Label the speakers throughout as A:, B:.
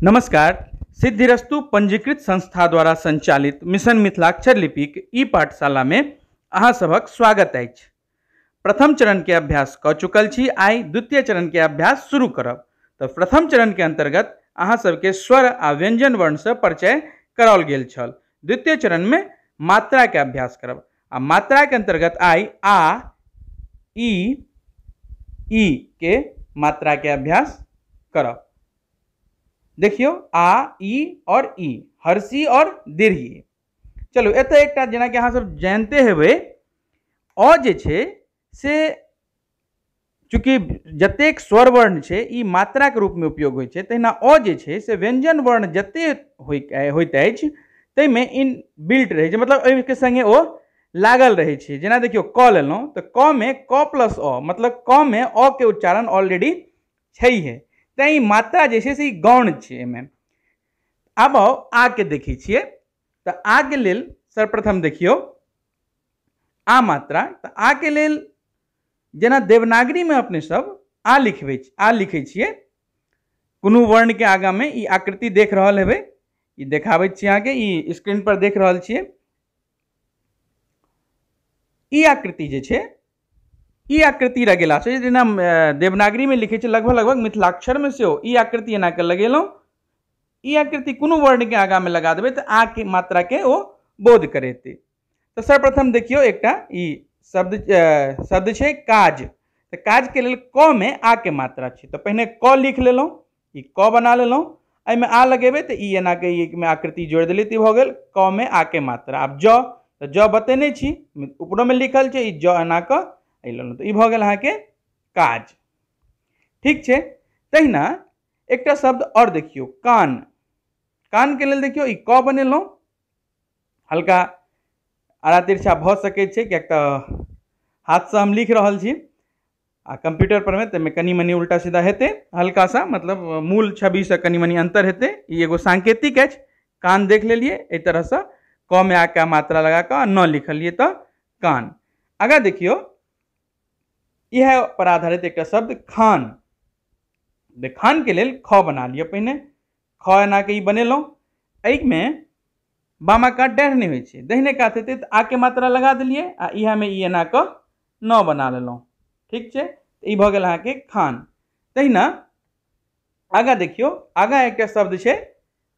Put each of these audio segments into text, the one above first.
A: नमस्कार। सिद्धिरस्तु पंजीकृत संस्था द्वारा संचालित मिशन मिथिलाक्षर लिपिक ई पाठशाला में अहाँ सभक स्वागत अछि। प्रथम चरण के अभ्यास कऽ चुकल छी, आइ द्वितीय चरण के अभ्यास शुरू करब। तऽ प्रथम चरण के अंतर्गत अहाँ सबके स्वर आ व्यंजन वर्ण से परिचय कराओल गेल छल। द्वितीय चरण में मात्रा के अभ्यास करब आ मात्रा के अंतर्गत आइ आ, ई, ई के मात्रा के अभ्यास करब। देखियो आ, ई और ई, हर्षी और दीर्घी। चलू एतऽ एकटा जेनाकि अहाँ सब जानते हेबै, अ जे छै से चूँकि जतेक स्वर वर्ण छै ई मात्रा के रूप में उपयोग होइ छै, तहिना अ जे छै से व्यंजन वर्ण जतेक होइत अछि ताहिमे इन बिल्ट रहै छै, मतलब एहिके संगे ओ लागल रहै छै। जेना देखियौ क लेलहुँ तऽ क में क प्लस अ, मतलब क में अ के उच्चारण ऑलरेडी छैहे, तैं ई मात्रा जे छै से ई गौण छै एहिमे। आब आउ आ के देखै छियै। तऽ आ के लेल सर्वप्रथम देखियौ आ मात्रा। तऽ आ के लेल जेना देवनागरी में अपने सब आ लिखबै, आ लिखै छियै, कोनो वर्ण के आगा में ई आकृति देख रहल हेबै, ई देखाबै छी अहाँके, ई स्क्रीन पर देख रहल छियै। ई आकृति जे छै ई आकृति लगेला से जेना देवनागरी में लिखै छै, लगभग लगभग मिथिलाक्षर में सेहो ई आकृति एना के लगेलहुँ। ई आकृति कोनो वर्ण के आगा में लगा देबै तऽ आ के मात्रा के ओ बोध करेतै। तऽ सर्वप्रथम देखियौ एकटा ई शब्द छै काज। तऽ काज के लेल क में आ के मात्रा छै, तऽ पहिने क लिख लेलहुँ, ई क बना लेलहुँ, एहिमे आ लगेबै तऽ ई एना के ई में आकृति जोड़ि देलियै तऽ ई भऽ गेल क में आ के मात्रा। आब ज, तऽ ज बतेने छी, ऊपरो में लिखल छै, ई ज एना कऽ एहि लेलहुँ तऽ ई भऽ गेल अहाँके काज। ठीक छै। तहिना एकटा शब्द आओर देखियौ कान। कान के लेल देखियौ ई क बनेलहुँ, हल्का आड़ा तिरछा भऽ सकै छै किएक तऽ हाथसँ हम लिख रहल छी आ कंप्यूटर पर में ताहिमे कनि मनि उल्टा सीधा हेतै, हल्का सा, मतलब मूल छविसँ कनि मनि अंतर हेतै। ई एगो सांकेतिक अछि। कान देख लेलियै एहि तरहसँ क में आ के मात्रा लगा कऽ न लिखलियै तऽ कान। आगाँ देखियौ इएह पर आधारित एकटा शब्द खान। खान के लेल ख बना लिअ, पहिने ख एना के ई बनेलहुँ, एहिमे बामा कात डाँढ़ नहि होइ छै, दहिने कात हेतै तऽ आ के मात्रा लगा देलियै आ इएहमे ई एना कऽ न बना लेलहुँ। ठीक छै, ई भऽ गेल अहाँके खान। तहिना आगाँ देखियौ, आगाँ एकटा शब्द छै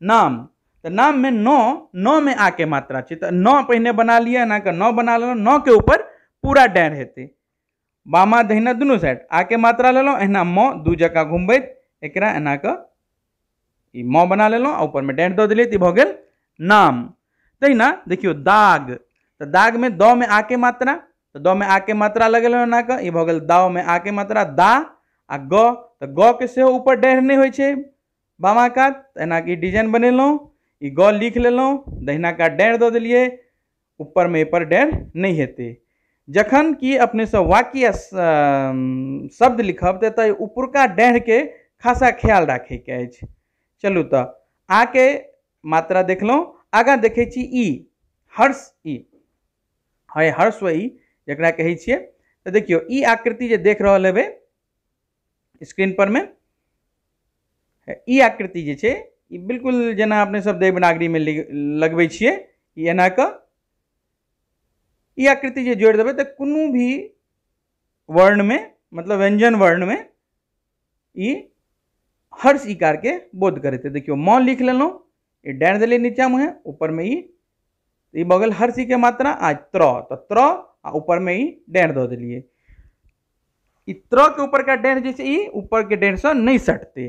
A: नाम। तऽ नाम में नौ, नौ में आ के मात्रा छै, तऽ नौ पहिने बना लिअ, एना कऽ नौ बना लेलहुँ, नौ के ऊपर पूरा डाँढ़ हेतै, बामा दहिना दुनू साइड आ के मात्रा लेलहुँ, एहिना म दू जकाँ घुमबैत एकरा एना कऽ ई म बना लेलहुँ आ ऊपरमे डाँढ़ दऽ देलियै तऽ ई भऽ गेल नाम। तहिना देखियौ दाग। तऽ दाग में the में आ के मात्रा, तऽ the में आ के मात्रा लगेलहुँ एना कऽ, ई भऽ गेल दाव में आ के मात्रा दा। आ ग, तऽ ग के सेहो ऊपर डाँढ़ नहि होइ छै बामा कात, तऽ एना कऽ ई डिजाइन बनेलहुँ, ई ग लिख लेलहुँ, दहिना कात डाँढ़ दऽ देलियै, ऊपरमे एहिपर डाँढ़ नहि हेतै। जखन कि अपने सब वाक्य या शब्द लिखब तऽ एतऽ ऊपरका डाँढ़के खासा ख्याल राखैके अछि। चलू तऽ आ के मात्रा देखलहुँ, आगाँ देखै छी ई हर्ष, ई है हर्ष ई जकरा कहै छियै। तऽ देखियौ ई आकृति जे देख रहल हेबै स्क्रीन पर में, ई आकृति जे छै ई बिल्कुल जेना अपने सब देवनागरी में लगबै छियै, ई एना कऽ ई आकृति जे जोड़ि देबै तऽ कोनो भी वर्ण में, मतलब व्यंजन वर्ण में ई हर्ष इकार के बोध करेतै। देखियौ म लिख लेलहुँ, ई डाँढ़ देलियै नीचा मुँहे, ऊपर में ई भऽ गेल हर्ष के मात्रा आ त्र, तऽ त्र आ ऊपर में ई डाँढ़ दऽ देलियै। ई त्र के ऊपर का डाँढ़ जे छै ई ऊपर के डाँढ़सँ नहि सटतै,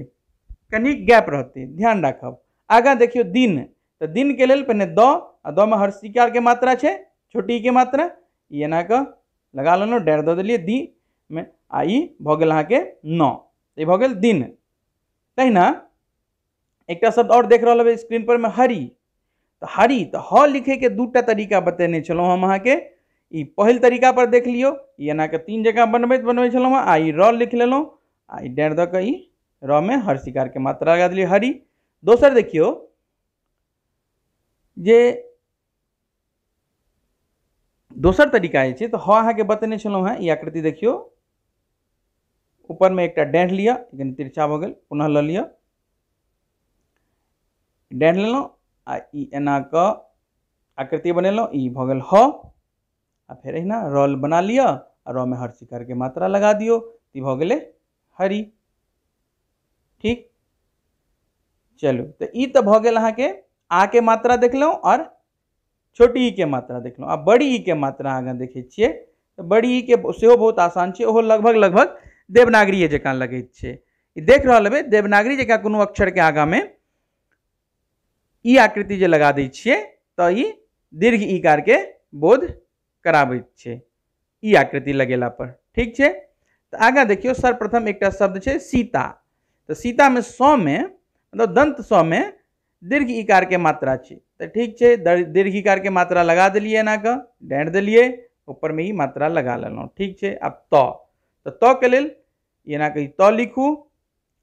A: कनि गैप रहतै, ध्यान राखब। आगाँ देखियौ दिन। तऽ दिन के लेल पहिने the, आ the में हर्ष इकार के मात्रा छै, छोटी के मात्रा, ई एना कऽ लगा लेलहुँ, डाँढ़ दऽ देलियै दी में, आ ई भऽ गेल अहाँके नौ, ई भऽ गेल दिन। तहिना एकटा शब्द आओर देख रहल हेबै स्क्रीन पर में हरि। तऽ हरि, तऽ ह लिखै के दूटा तरीका बतेने छलहुँ हम अहाँके। ई पहिल तरीका पर देख लियौ, ई एना कऽ तीन जगह बनबैत बनबै छलहुँ हँ, आ ई र लिख लेलहुँ आ ई डाँढ़ दऽ कऽ ई र में हर्ष इकार के मात्रा लगा देलियै हरि। दोसर देखियौ जे दोसर तरीका जे छै, तऽ ह अहाँके बतेने छलहुँ हेँ, ई आकृति देखियौ, ऊपर में एकटा डाँढ़ लिअ, कनि तिरछा भऽ गेल, पुनः लऽ लिअ, डाँढ़ि लेलहुँ आ ई एना कऽ आकृति बनेलहुँ, ई भऽ गेल ह। आ फेर एहिना रल बना लिअ आ र में हर शिकार के मात्रा लगा दियौ, ई भऽ गेलै हरि। ठीक, चलू तऽ ई तऽ भऽ गेल अहाँके आ के मात्रा देखलहुँ आओर छोटी ई के मात्रा देखलहुँ। आ बड़ी ई के मात्रा आगाँ देखै छियै तऽ बड़ी ई के सेहो बहुत आसान छै, ओहो लगभग लगभग देवनागरीये जकाँ लगैत छै। ई देख रहल हेबै देवनागरी जकाँ कोनो अक्षरके आगाँमे ई आकृति जे लगा दै छियै तऽ ई दीर्घ ईकार के बोध कराबैत छै ई आकृति लगेला पर। ठीक छै, तऽ आगाँ देखियौ सर्वप्रथम एकटा शब्द छै सीता। तऽ सीतामे स मे मतलब दंत स मे दीर्घ ईकार के मात्रा छै, तऽ ठीक छै दीर्घ ईकार के मात्रा लगा देलियै, एना कऽ डाँटि देलियै, ऊपरमे ई मात्रा लगा लेलहुँ। ठीक छै, आब त, तऽ त के लेल एना कऽ त लिखू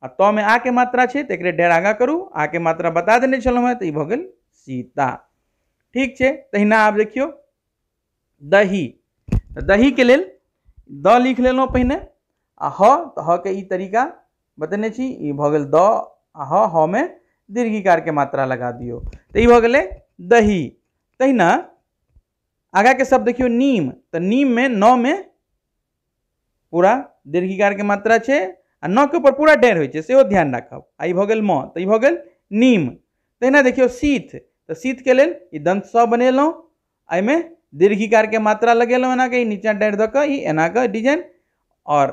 A: आ त मे आ के मात्रा छै तऽ एकरे डेढ़ आगाँ करू, आ के मात्रा बता देने छलहुँ हेँ तऽ ई भऽ गेल सीता। ठीक छै, तहिना आब देखियौ दही, तऽ दही के लेल द लिख लेलहुँ पहिने आ ह, तऽ ह के ई तरीका बतेने छी, ई भऽ गेल द आ ह, ह मे दीर्घिकार के मात्रा लगा दियौ तऽ ई भऽ गेलै दही। तहिना आगाँ के शब्द देखियौ नीम, तऽ नीम मे न मे पूरा दीर्घिकार के मात्रा छै आ न के ऊपर पूरा डेढ़ होइ छै, सेहो ध्यान राखब। आ ई भऽ गेल म, तऽ ई भऽ गेल नीम। तहिना देखियौ शीत, तऽ शीत के लेल ई दंत स बनेलहुँ, एहिमे दीर्घिकार के मात्रा लगेलहुँ एना कऽ, ई नीचा डाँटि दऽ कऽ ई एना कऽ डिजाइन, आओर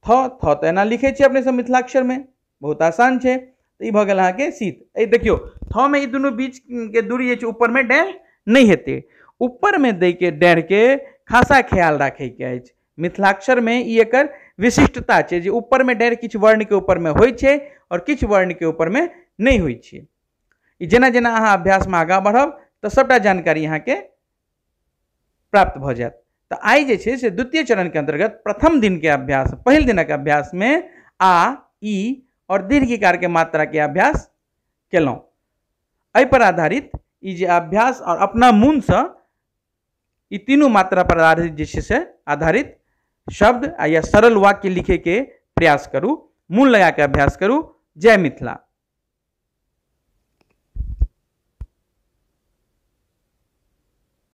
A: थ, थ तऽ एना लिखै छियै अपने सब मिथिलाक्षर मे, बहुत आसान छै। तऽ ई भऽ गेल अहाँके शीत। एहि देखियौ थ मे ई दुनू बीच के दूरी जे छै ऊपर मे डेढ़ नहि हेतै, ऊपर मे दै के डेढ़ के खासा ख्याल राखैके अछि। मिथिलाक्षर मे ई एकर विशिष्टता छै जे ऊपर मे डेढ़ किछु वर्ण के ऊपर मे होइ छै आओर किछु वर्ण के ऊपर मे नहि होइ छै। ई जेना जेना अहाँ अभ्यास मे आगाँ बढ़ब तऽ सबटा जानकारी अहाँके प्राप्त भऽ जायत। तऽ आइ जे छै से द्वितीय चरण के अंतर्गत प्रथम दिन के अभ्यास, पहिल दिनक अभ्यास मे आ, ई और दीर्घिकार के मात्रा के अभ्यास केलहुँ। एहि पर आधारित ई जे अभ्यास और अपना मोनसँ ई तीनू मात्रा पर आधारित जे छै से आधारित शब्द या सरल वाक्य लिखे के प्रयास करू, मोन लगा के अभ्यास करू। जय मिथिला।